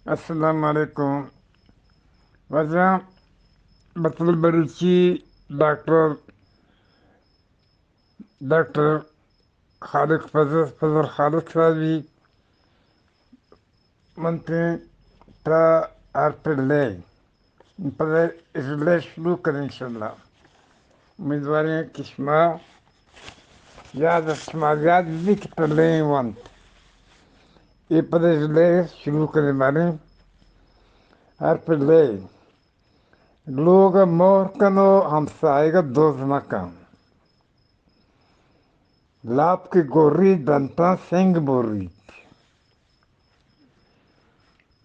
السلام علیکم۔ واجہ بطل بلوچی، ڈاکٹر، ڈاکٹر خالق فضل، فضل خالق صاحبی، من تیں تا ہر پہ لے، پدا اجلے شروع کریں انشاءاللہ۔ امیدواریں کہ شما یاد، شما یاد بھی کہ پہ لے وانت۔ اے پدا اجلے شروع کریں باریں۔ ہر پہ لے، لوگ مہر کن و ہمسایگ دوز مکن۔ لاپ کہ گوریت دنتاں سنگ بوریت۔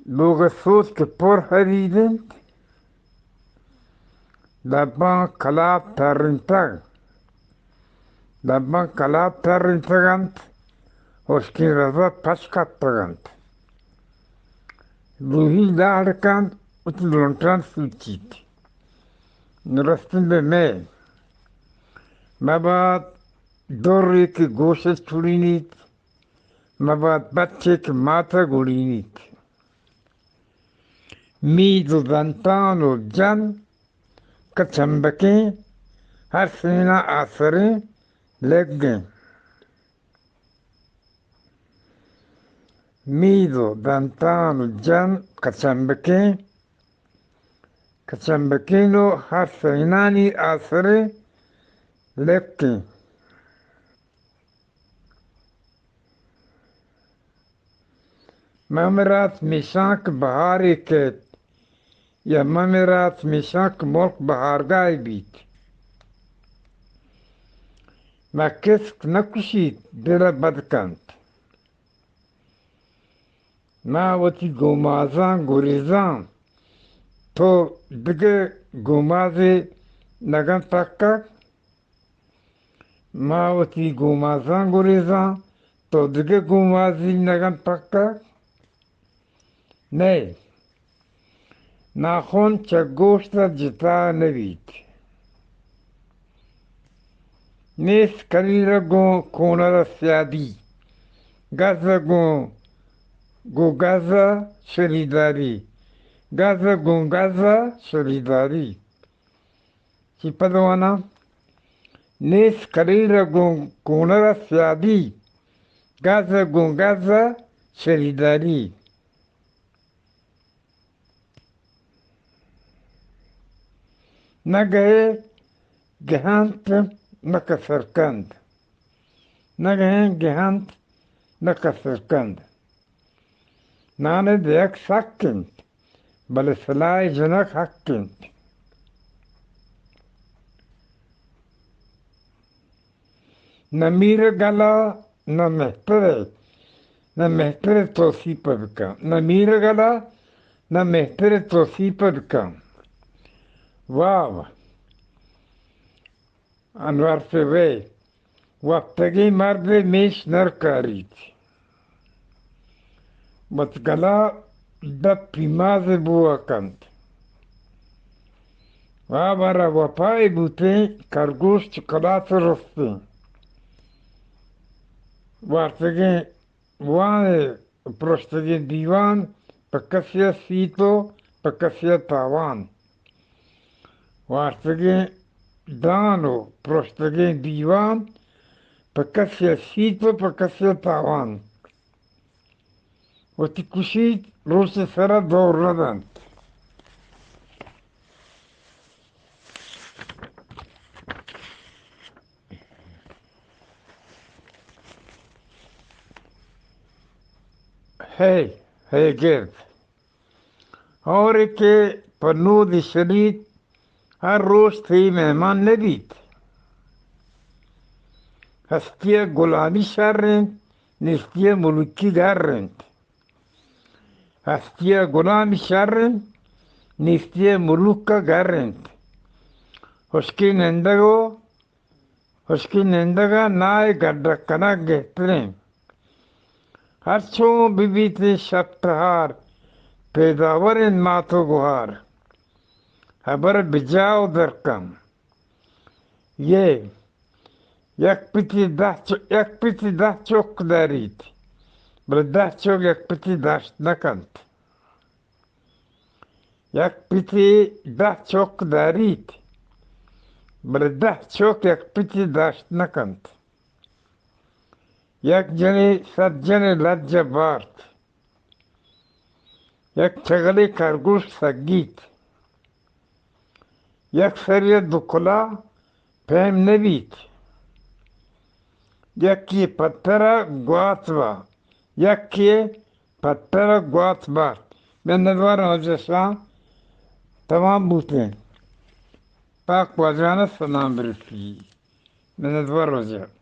لوگ سوت کہ پر ہرید انت، لباں کلاپ ترینتگ۔ لباں کلاپ ترینتگ انت، ہشکیں رزا پچ کپتگ انت۔ لوہی لاڑ کنت، وتی لنٹان سوچیت۔ نرستن بہ مئے۔ مبات درے کہ گوشت چڑینیت، مبات بچے کہ ماتء گڑینیت۔ مید و دنتان و جن کچمبکیں، ہر سینا آسریں لگیں۔ مید و دنتان و جن کچمبکیں، کچمبکیں و ہر سینانی آسریں لکیں۔ مہ مرات میشاں کہ بہارے کیت، یا مہ مرات میشاں کہ ملک بہارگاہے بیت۔ مہ کسک نہ کشیت، دل ء بد کنت۔ مہ وتی گومازاں گریزاں، تو دگہ گومازے نگن پکک۔ ما وتی گومازاں گریزاں، تو دگہ گومازی نگن پکک؟ نئے، ناخن چہ گوشت ء جتا نہ بیت۔ نیست کلیل ء گوں کونر ء سیادی، گز ء گوں، گوں گز ء شریداری، گز ء گوں گز ء شریداری۔ چی پد واناں؟ نیست کلیل ء گوں کونر ء سیادی، گز ء گوں گز ء شریداری۔ نہ گہے گہنت نہ کسرکند، نہ گہے گہنت نہ کسرکند۔ نان ء دیگ سک انت، بلے سلاہ ء جنگ حق انت۔ نہ میر ء گلا، نہ مہتر ء، نہ مہتر ء توسیپ ء بکن۔ نہ میر ء گلا، نہ مہتر ء توسیپ ء بکن۔ واو! انور سے وے وپتگیں مردے میش نرکاریت۔ وت گلا دپ پیماز بوا کنت۔ وابارا وپائے بوتیں، کرگوش چہ کلاس رستیں۔ وارتگیں وان ء پرشتگیں دیوان، پہ کسے ء سیت و پہ کسے ء تاوان۔ وارتگیں دان و پرشتگیں دیوان، پہ کسے ء سیت و پہ کسے ء تاوان۔ وتی کشیت روچ ء سر ء دور نہ دنت۔ ہے، ہے گرد۔ ہورے کہ پہ نودی شریت، ہر روچ تئی مہمان نہ بیت۔ ہستی ء گلامی شر انت، نیستی ء ملکی گر انت۔ ہستی ء گلامی شر انت، نیستی ء ملوک ء گر انت۔ ہشکیں نندگ و ہشکیں نندگ ء ناہ ء گڈ ء کنگ گہتر انت۔ ہرچوں بہ بیت اے شپ تہار، پیداور انت مات و گہار۔ ہبر بجا و درکن۔ یہ یک پتی دہ چ-، یک پتی دہ چک داریت، بلے دہ چک یک پتی داشت نہ کنت۔ یک پتے دہ چک داریت، بلے دہ چک یک پتے داشت نہ کنت۔ یک جنے صد جنے لج ءَ بارت، یک چگلے کرگوش سگیت، یک سری ءَ دو کلاہ پیم نہ بیت، یکے پتر ءَ گوات با، یکے پتر ءَ گوات بارت۔ منتوار واجہ شاہ، تمام بوتیں۔ پاک واجہان ءَ سلام برسی۔ منتوار واجہ۔